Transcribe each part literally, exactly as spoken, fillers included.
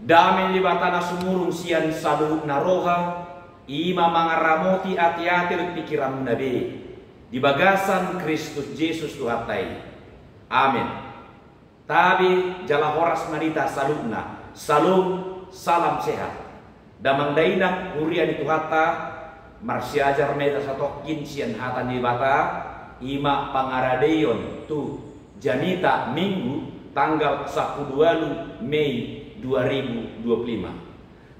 Dame ni Debata na sumurung sian saluhutna roha, i ma mangaramoti ateate dohot pingkiranmuna be, di bagasan Kristus Jesus Tuhanta i. Amen. Tabe jala horas ma di hita saluhutna. Syalom, salam sehat. Damang dainang huria ni Tuhanta, marsiajar ma hita satongkin sian hata ni Debata, i ma pangaradeion tu jamita Minggu tanggal sampulu ualu Mei dua ribu dua puluh lima.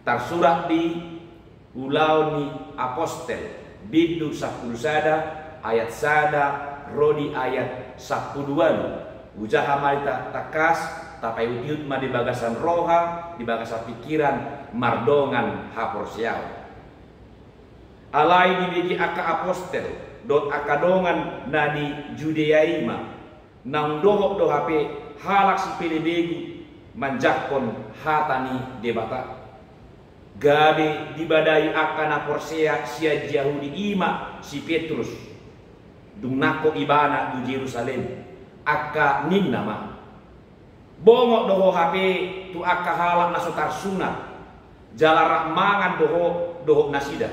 Tarsurat di Ulaon ni Apostel, bindu sampulu sada, ayat sada ro di ayat sampulu ualu. Hujaha ma hita tangkas, tapaihutihut ma di bagasan roha, di bagasan pingkiran, mardongan haporseaon. Alai dibege angka apostel dohot angka dongan na di Judea i ma, naung dohot do hape halak sipelebegu manjangkon hata ni Debata. Gabe dibadai angka na porsea sian Jahudi i ma si Petrus, dung nangkok ibana tu Jerusalem, angka ninna ma: Bongot do ho hape tu angka halak na so tarsunat, jala rap mangan do ho dohot nasida.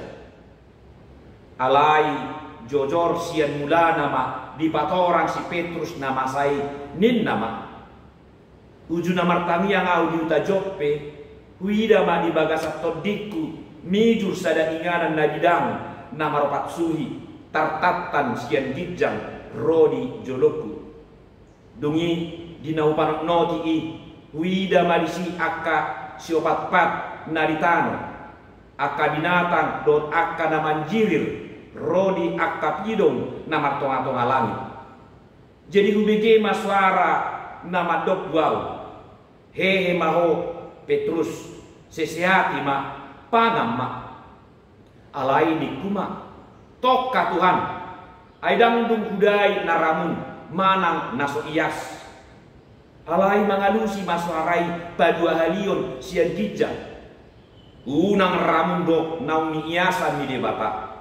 Alai jojor sian mulana ma dipatorang si Petrus na masa i, ninna ma: Uju na martangiang ahu di huta Joppe, huida ma di bagasan tondingku mijur sada inganan na bidang na maropat suhi, tartantan sian ginjang ro di jolongku. Dung i, di na hupanotnoti i, huida ma disi angka siopatpat na di tano, angka binatang dohot angka na manjirir ro di angka pidong na martongatonga langit. Jadi hubege ma soara na mandok tu ahu: Hehe ma ho, Petrus, sesehati ma, pangan ma. Alai ningku ma: Tongka Tuhan, ai ndang dung hudai na ramun manang na so ias. Alai mangalusi ma soara i paduahalion sian ginjang: Unang ramun do naung niiasan ni Debata.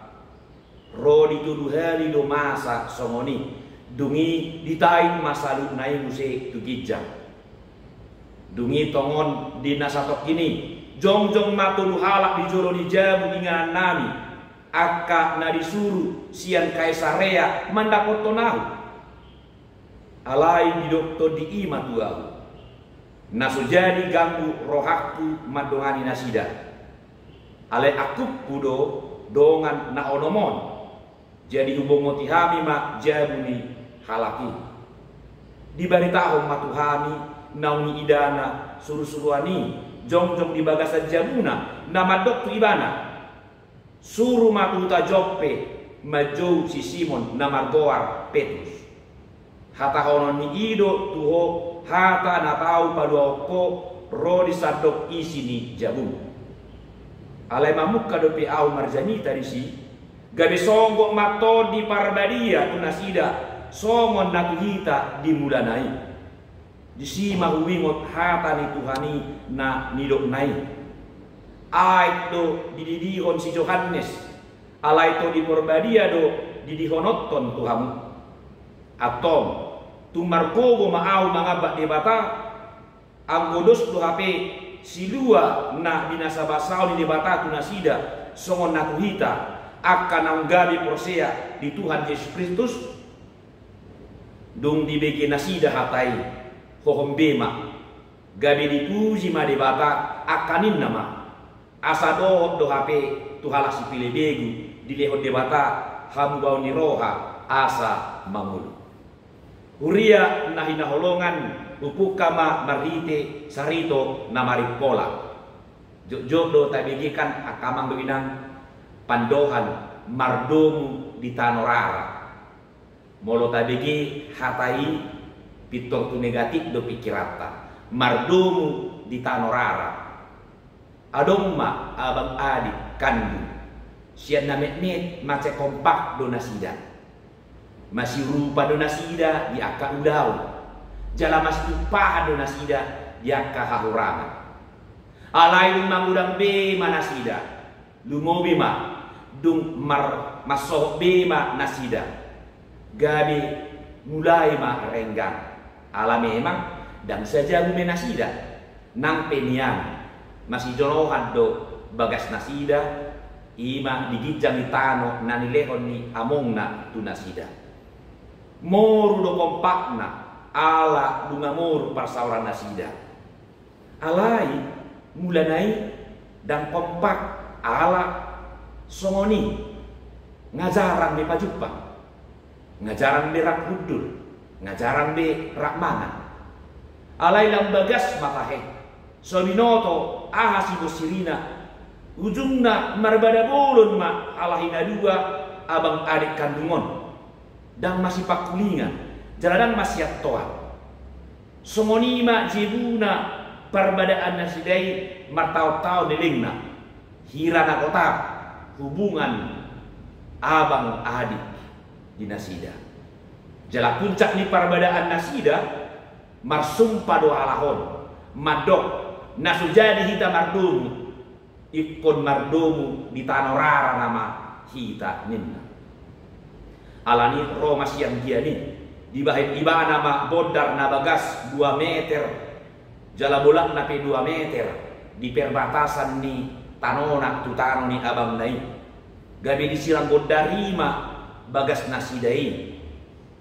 Ro di tolu hali do masa songon i, dung i ditait ma saluhutna i muse tu ginjang. Dung i tongon di na satongkin i, jongjong ma tolu halak di jolo ni jabu inganannami, angka na disuru sian Kaisarea mandapothon ahu. Alai didok Tondi i ma tu ahu: Na so jadi ganggu rohangku mandongani nasida. Alai angkupku do dongan na onom on. Jadi hubongoti hami ma jabu ni halak i. Dibaritahon ma tu hami naung niidana surusuruan i jongjong di bagasan jabuna, na mandok tu ibana: Suru ma tu huta Joppe manjou si Simon na margoar Petrus. Hatahonon ni i do tu ho hata na tau paluahon ho ro di sandok isi ni jabum. Alai mamungka dope ahu marjamita disi, gabe songgop ma Tondi Parbadia tu nasida, songon na tu hita di mulana i. Disi ma huingot hata ni Tuhan i na nidokna i: Aek do dididihon si Johannes, alai Tondi Parbadia do didihononhon tu hamu. Antong, tung margogo ma ahu mangambat Debata, anggo dos do hape silua na binasabasaon ni Debata tu nasida, songon na tu hita, angka naung gabe porsea di Tuhan Jesus Kristus? Dung dibege nasida hata i, hohom be ma, gabe dipuji ma Debata, angka ninna ma: Asa dohot do hape tu halak sipelebegu dilehon Debata hamubaon ni roha asa mangolu. Huria na hinaholongan, hupungka ma marhite sarito na marimpola. Jotjot do tabegekan angka amang dohot inang pandohan mardomu di tano rara. Molo tabege hata i, pintor tu negatif do pingkiranta, mardomu di tano rara. Adong ma abang adik kandung, sian na metmet mansai kompak do nasida. Masiurupan do nasida di angka ulaon, jala masitumpahan do nasida di angka hahurangan. Alai dung magodang be ma nasida, lumobi ma dung mar-, marsohot be ma nasida, gabe mulai ma renggang. Ala memang ndang sajabu be nasida, nang pe nian Masijonohan do bagas nasida, i ma di ginjang ni tano na nilehon ni amongna tu nasida. Moru do kompakna, ala nunga moru parsaoran nasida. Alai mulana i ndang kompak, ala songon i nga jarang be pajumpang, nga jarang be rap hundul, nga jarang be rap mangan. Alai lam bagas ma tahe, so binoto aha sibonsirina, ujungna marbada bolon ma halak i na dua abang adik kandung on. Ndang masipangkulingan, jala ndang masiantoan. Songon i ma jebuna parbadaan nasida i martaon-taon lelengna. Hira na gotap hubungan abang adik di nasida. Jala puncak ni parbadaan nasida, marsumpa do halak on, mandok, na so jadi hita mardomu, ingkon mardomu di tano rara nama hita, ninna. Alani ro ma sianggian i, dibahen ibana ma bondar na bagas dua meter, jala bolakna pe dua meter, di perbatasan ni tanona tu tano ni abangna i. Gabe disirang bondar i ma bagas nasida i.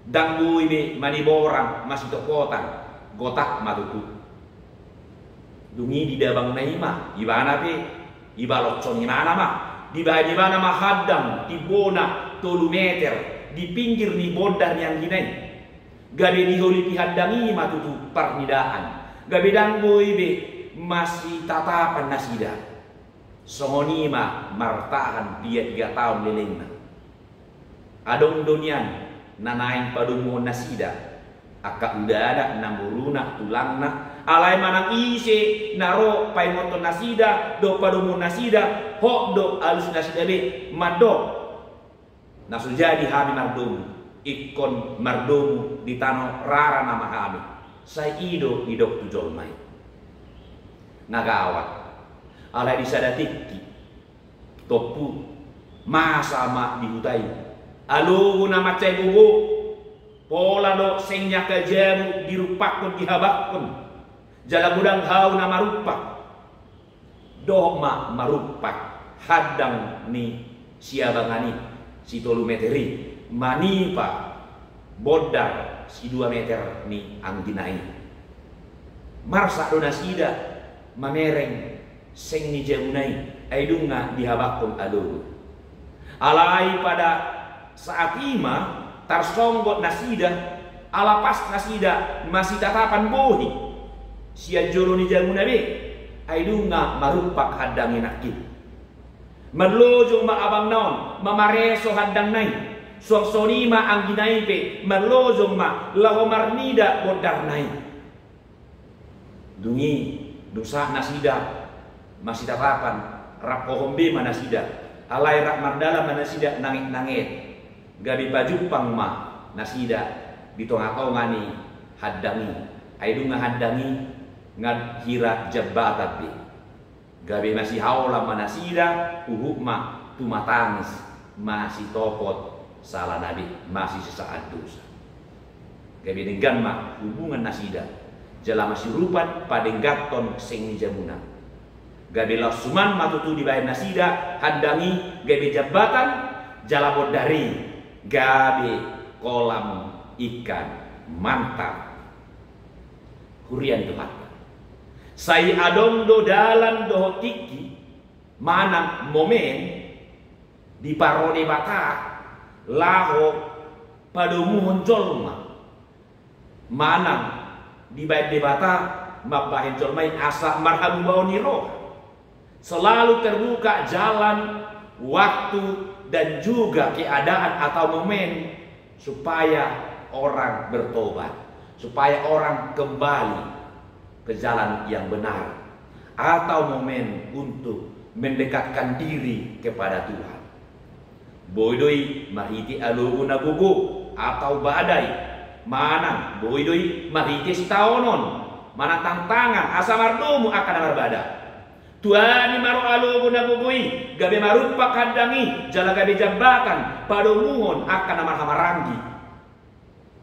Ndang boi be maniborang masitopotan, gotap ma tutu. Dung i didabangna i ma, ibana pe, ibaloncon ibana ma, dibahen ibana ma handang timbona tolu meter di pinggir ni bondar ni anggina i. Gabe diholipi handang i ma tutu parnidaan. Gabe ndang boi be masitatapan nasida. Songon i ma martahan piga-piga taon lelengna. Adong do nian na naeng padomuhon nasida, angka udana, namboruna, tulangna, alai manang ise na ro paingothon nasida dohot padomuhon nasida, hot do alus nasida be mandok, na so jadi hami mardomu, ingkon mardomu di tano rara nama hami. Sai i do didok tu jolma i. Na gawat. Alai di sada tingki, tompu, masa ma di huta i. Alogo na mansai gogo, pola do seng ni angka jabu dirumpakhon, dihabanghon. Jala godang hau na marumpak. Dohot ma marumpak handang ni siabangan i, sitolu meter i, manipa bondar sidua meter ni anggina i. Marsak do nasida mamereng seng ni jabuna i, ai dung na dihabanghon alogo. Alai pada saat i ma tarsonggot nasida, ala pas nasida masitatapan bohi sian jolo ni jabuna be, ai dung na marumpak handang i nangkin. Marlojong ma abangna on mamareso handangna i, suang songon i ma anggina i pe marlojong ma laho marnida bondarna i. Dung i, dung sahat nasida masitatapan, rap hohom be ma nasida, alai rap mardalan ma nasida nanget-nanget. Gabe pajumpang ma nasida di tonga-tonga ni handang i. Ai dung na handang i, nga hira jambatan be. Gabe masihaolan ma nasida, huhut ma tumatangis, masitopot salana be, masisesaan dosa. Gabe denggan ma hubungan nasida, jala masiurupan padengganhon seng ni jabuna. Gabe laos suman ma tutu dibahen nasida handang i gabe jambatan, jala bondar i gabe kolam ikan. Mantap. Huria ni Tuhanta. Sai adong do dalan dohot tingki manang momen diparo Debata laho padomuhon jolma, manang dibahen Debata mambahen jolma i asa marhamubaon ni roha. Selalu terbuka jalan, waktu, dan juga keadaan atau momen supaya orang bertobat, supaya orang kembali ke jalan yang benar, atau momen untuk mendekatkan diri kepada Tuhan. Boi do i marhite alogo na gogo atau badai, manang boi do i marhite sitaonon, manang tantangan asa mardomu angka na marbada. Tuani ma ro alogo na gogo i, gabe marumpak handang i, jala gabe jambatan padomuhon angka na marhahamaranggi.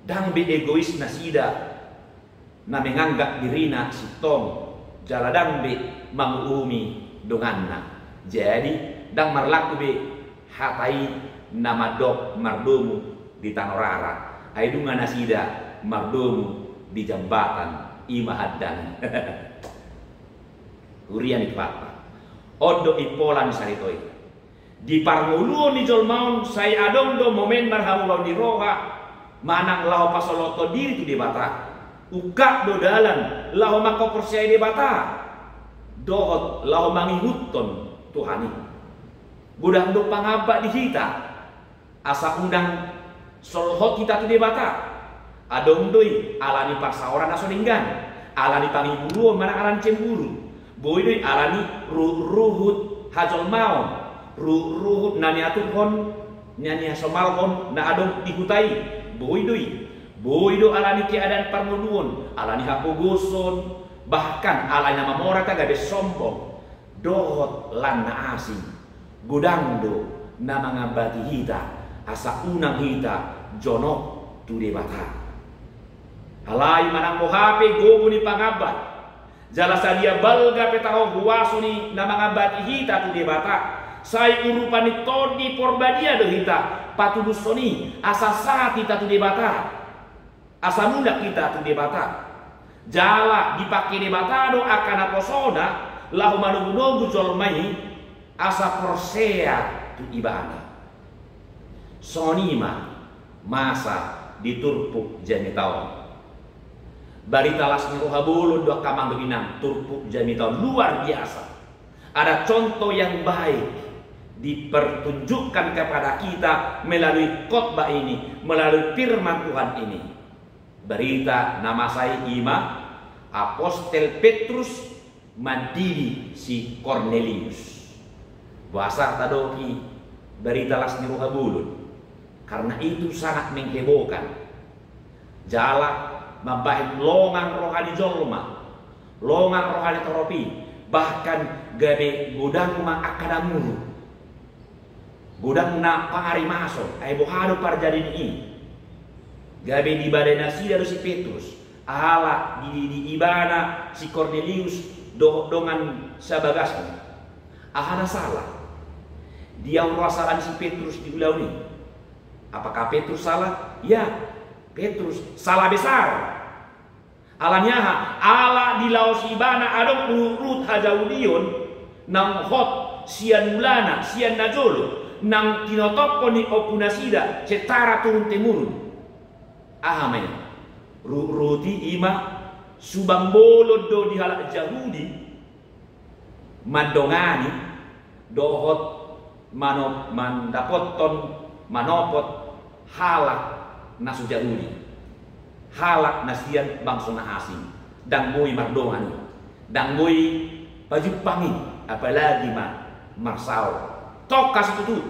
Ndang be egois nasida na menganggap dirina sintong, jala ndang be manguhumi donganna. Jadi, ndang marlaku be hata i na mandok mardomu di tano rara. Ai nunga nasida mardomu di jambatan, i ma handang. Huria ni Tuhanta. On do impola ni sarito i. Di parngoluon ni jolma on sai adong do momen marhaulaon ni roha manang laho pasolothon diri tu Debata. Ungkap do dalan laho mangkaporseai Debata dohot laho mangihuthon Tuhan i. Godang do pangambat di hita asa unang solhot hita tu Debata. Adong do i ala ni parsaoran na so denggan, ala ni pangiburuon manang ala ni cemburu. Boi do i ala ni ruhut-ruhut hajolmaon, ruhut-ruhut na niaturhon, na nihasomalhon na adong di huta i. Boi do i. Boi do ala ni keadaan parngoluon, ala ni hapogoson, bahkan ala ni na mamora tagabe sombong dohot lan na asing. Godang do na mangambati hita asa unang hita jonok tu Debata. Alai manang boha pe gogo ni pangambat jala sadia balga pe taho huaso ni na mangambati hita tu Debata, sai urupan ni Tondi Porbadia do hita patulushon i asa sahat hita tu Debata. Asa mulak hita tu Debata. Jala dipangke Debata do angka naposona laho manogunogu jolma i asa porsea tu Ibana. Songon i ma masa di turpuk jamita on. Barita las ni roha bolon do angka amang dohot inang, turpuk jamita on luar biasa. Ada contoh yang baik dipertunjukkan kepada kita melalui khotbah ini, melalui firman Tuhan ini. Barita na masa i i ma Apostel Petrus mandidi si Kornelius. Boasa tadok i barita las ni roha bolon? Karena itu sangat menghebohkan. Jala mambahen longang roha ni jolma, longang roha ni torop i, bahkan gabe godang ma angka na muruk. Godang na pangarimason, ai boha do parjadi ni i? Gabe dibadai nasida do si Petrus, ala dididi ibana si Kornelius dohot dongan sabagasna. Aha na sala? Dia ro sala ni si Petrus di ulaon i? Apakah Petrus salah? Ya, Petrus salah besar. Ala ni aha? Ala dilaosi ibana adong ruhut-ruhut hajahudion naung hot sian mulana, sian najolo, naung tinotophon ni ompu nasida secara turun temurun. Aha ma i? Ruhut-ruhut i i ma suang bolon do di halak Jahudi mandongani dohot mano-, mandapothon, manopot halak na so Jahudi, halak na sian bangso na asing. Ndang boi mardongan i, ndang boi pajumpang i, apalagi ma marsaor. Tongka situtu.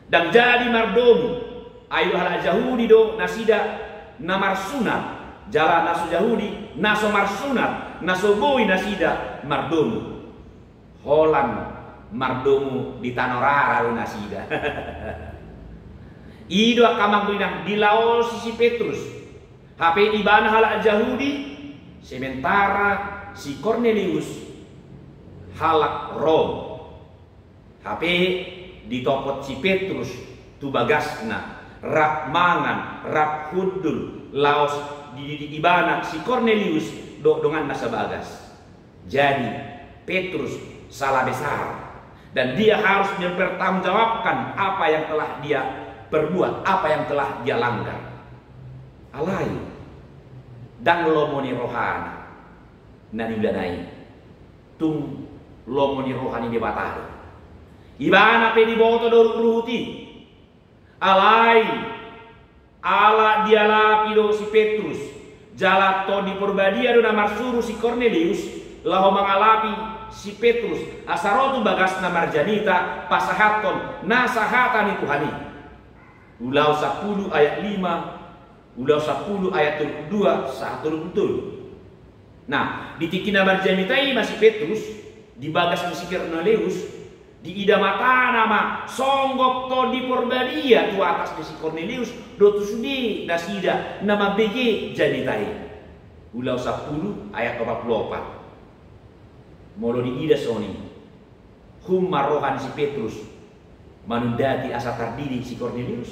Ndang jadi mardomu, ai do halak Jahudi do nasida na marsunat, jala na so Jahudi na so marsunat, na so boi nasida mardomu. Holan mardomu di tano rara do nasida. I do angka amang dohot inang dilaosi si Petrus. Hape ibana halak Jahudi, sementara si Kornelius halak Rom. Hape ditopot si Petrus tu bagasna, rap mangan, rap hundul, laos dididi ibana si Kornelius dohot donganna sabagas. Jadi, Petrus salah besar. Dan dia harus mempertanggungjawabkan apa yang telah dia perbuat, apa yang telah dia langgar. Alai, ndang lomo ni rohana na niulana i. Tung lomo ni roha ni Debata do. Ibana pe diboto do ruhut-ruhut i. Alai, ala dialapi do si Petrus, jala Tondi Porbadia do na marsuru si Kornelius laho mangalapi si Petrus, asa ro tu bagasna marjamita pasahathon nasa hata ni Tuhan i. Ulaon sampulu ayat lima, Ulaon sampulu ayat tolu pulu dua sahat tolu pulu tolu. Nah, di tingki na marjamita i ma si Petrus, di bagas ni si Kornelius, diida matana ma songgop Tondi Porbadia tu atas ni si Kornelius dohot tu sude nasida na mambege jamita i. Ulaon sampulu ayat opat pulu opat. Molo diida songon i, hun ma roha ni si Petrus manundati asa tardidi si Kornelius?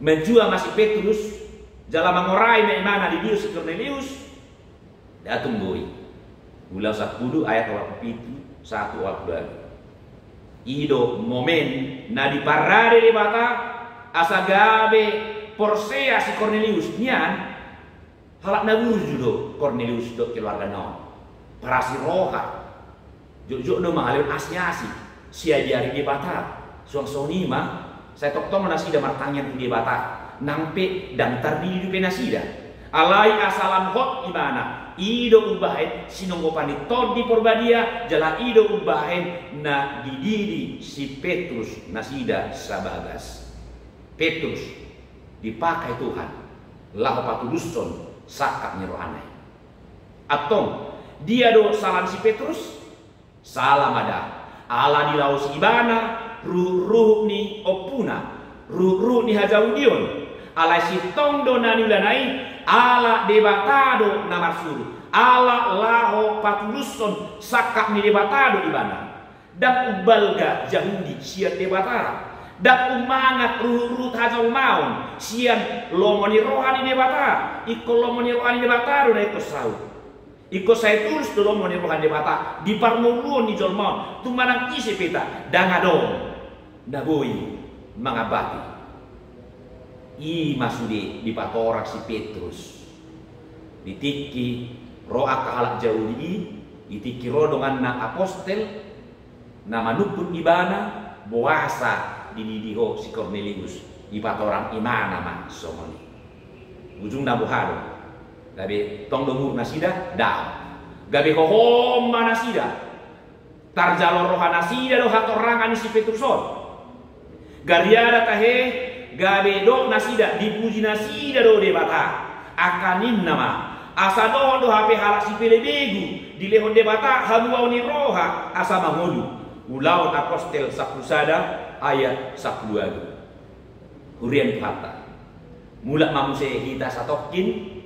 Manjua ma si Petrus jala mangorai ma imana didia si Kornelius? Nda tung boi. Ulaon sampulu ayat opat puluh pitu sahat tu opat puluh dua. I do momen na diparade Debata asa gabe porsea si Kornelius. Nian, halak na burju do Kornelius dohot keluargana on. Parasi roha. Jotjot do mangalehon asiasi. Siajari Debata. Suang songon i ma, sai tongtong do nasida martangiang tu Debata. Nang pe ndang tardidi dope nasida. Alai asa lam hot ibana, i do umbahen sinonggopan ni Tondi Porbadia, jala i do umbahen na dididi si Petrus nasida sabagas. Petrus dipakai Tuhan laho patulushon sangkap ni rohana i. Antong, dia do sala ni si Petrus? Sala ma da, ala dilaosi ibana ruhutruhut ni ompuna, ruhutruhut ni hajaudion. Alai sintong do na niulana i, ala Debata do na marsuru, ala laho patulushon sangkap ni Debata do ibana. Ndang umbalga Jahudi sian Debata, ndang ummangat ruhutruhut hajolmaon sian lomo ni roha ni Debata. Ingkon lomo ni roha ni Debata do na ingkon saut. Ingkon sai tulus do lomo ni roha ni Debata di parngoluon ni jolma on. Tung manang ise pe hita, ndang adong na boi mangambati. I ma sude dipatorang si Petrus. Di tingki ro angka halak Jahudi i, di tingki ro donganna apostel, na manungkun ibana, boasa dididi ho si Kornelius, dipatorang imana ma songon i. Ujungna boha do? Gabe tong do muruk nasida? Ndang. Gabe hohom ma nasida. Tarjalo roha nasida do hatorangan ni si Petrus on. Gariada tahe, gabe didok nasida, dipuji nasida do Debata. Angka ninna ma, asa dohot do hape halak sipelebegu dilehon Debata hamubaon ni roha asa mangolu. Ulaon Apostel sampulu sada ayat sampulu ualu. Huria ni Tuhanta. Mulak ma muse hita satongkin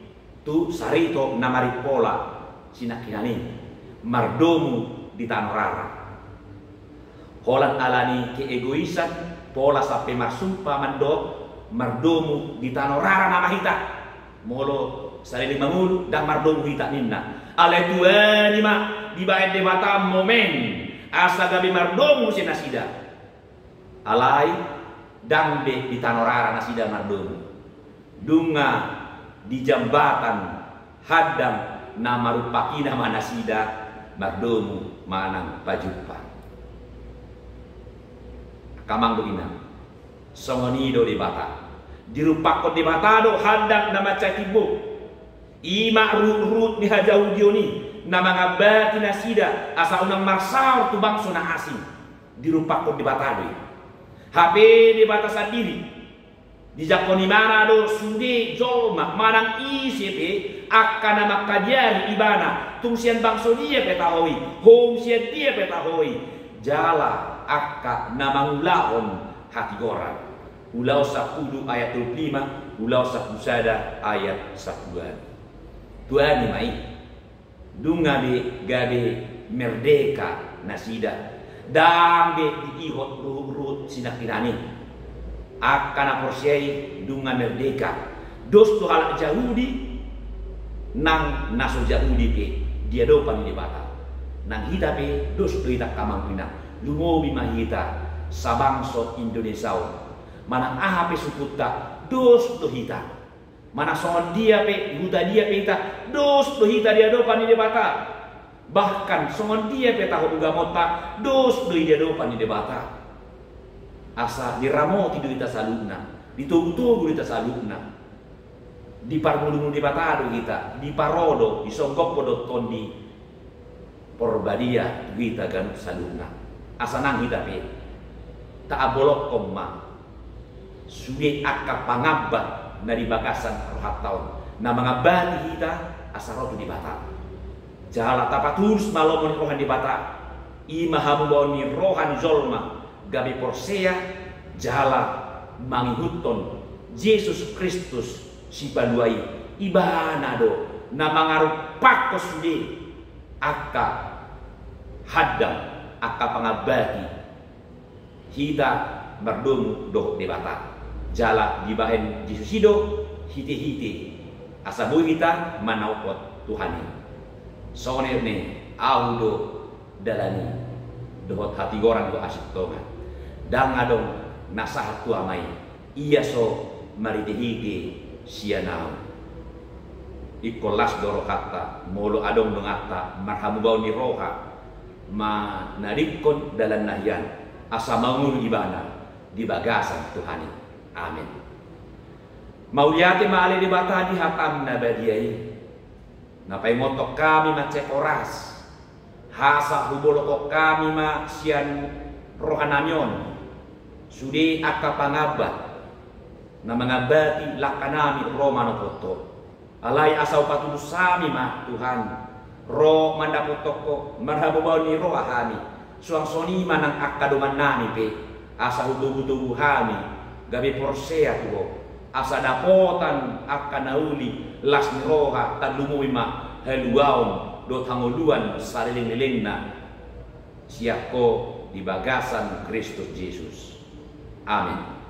tu sarito na marimpola sinangkinan i, mardomu di tano rara. Holan ala ni keegoisan, pola sampe marsumpa mandok, mardomu di tano rara nama hita. Molo saleleng mangolu, ndang mardomu hita ninna. Alai tuani ma dibaen Debata momen asa gabe mardomu muse nasida. Alai ndang be di tano rara nasida mardomu. Nunga di jambatan handang na marumpak i nama nasida mardomu manang pajumpa. Angka amang dohot inang, songon i do Debata. Dirumpakkon Debata do handang na mansai timbo. I ma ruhutruhut ni hajaudion i na mangambati nasida asa unang marsaor tu bangso na asing. Dirumpakkon Debata do i. Hape Debata sandiri dijangkon imana do sude jolma manang ise pe angka na mangkajari ibana, tung sian bangso dia pe taho i, hohom sian dia pe taho i, jala angka na mangulahon hatigoran. Ulaon sampulu ayat tolu pulu lima, Ulaon sampulu sada ayat sampulu ualu. Tuani ma i. Dung gabe, gabe merdeka nasida. Ndang be diihot ruhutruhut sinangkinan i. Angka na porsea i dung merdeka. Dos do halak Jahudi nang na so Jahudi pe di adopan ni Debata. Nang hita pe dos do hita angka amang dohot inang. Lumobi ma hita sabangso Indonesia on. Manang aha pe sukunta, dos do hita. Manang songon dia pe, huta dia pe hita, dos do hita di adopan ni Debata. Bahkan songon dia pe taho ugamonta, dos do i di adopan ni Debata. Asa diramoti do hita saluhutna, ditogutogu do hita saluhutna. Diparmulumulu Debata do hita, diparodo, disonggop do Tondi Porbadia tu hita ganup saluhutna. Asa nang hita pe taambolonghon ma sude angka pangambat na di bagasan rohanta on, na mangambati hita asa ro tu Debata. Jala tapatulus ma lomo ni roha ni Debata, i ma hamubaon ni roha ni jolma gabe porsea, jala mangihuthon Jesus Kristus Sipalua i. Ibana do na mangarumpakkon sude angka Handang angka pangambati hita mardomu dohot Debata. Jala dibahen Jesus i do hite-hite asa boi hita manopot Tuhan i. Songon i, ahu do dalan i dohot hatigoran dohot hasintongan. Ndang adong na sahat tu Ama i, ia so marhite-hite sian ahu. Ingkon las do rohanta molo adong donganta marhamubaon ni roha manadingkon dalanna hian asa mangolu ibana di bagasan Tuhan i. Amen. Mauliate ma ale Debata di hatam na badia i, na paingothon hami mansai horas, asa hubolongkon hami ma sian rohanami on sude angka pangambat na mangambati langkanami ro manopot Ho. Alai asa hupatulus hami ma Tuhan ro mandapothon Ho marhamubaon ni roha hami. Suang songon i ma nang angka dongannami pe, asa hutogu-togu hami gabe porsea tu Ho, asa dapotan angka na uli las ni roha, tarlumobi ma haluaon dohot hangoluan saleleng-lelengna sian Ho di bagasan Kristus Jesus. Amen.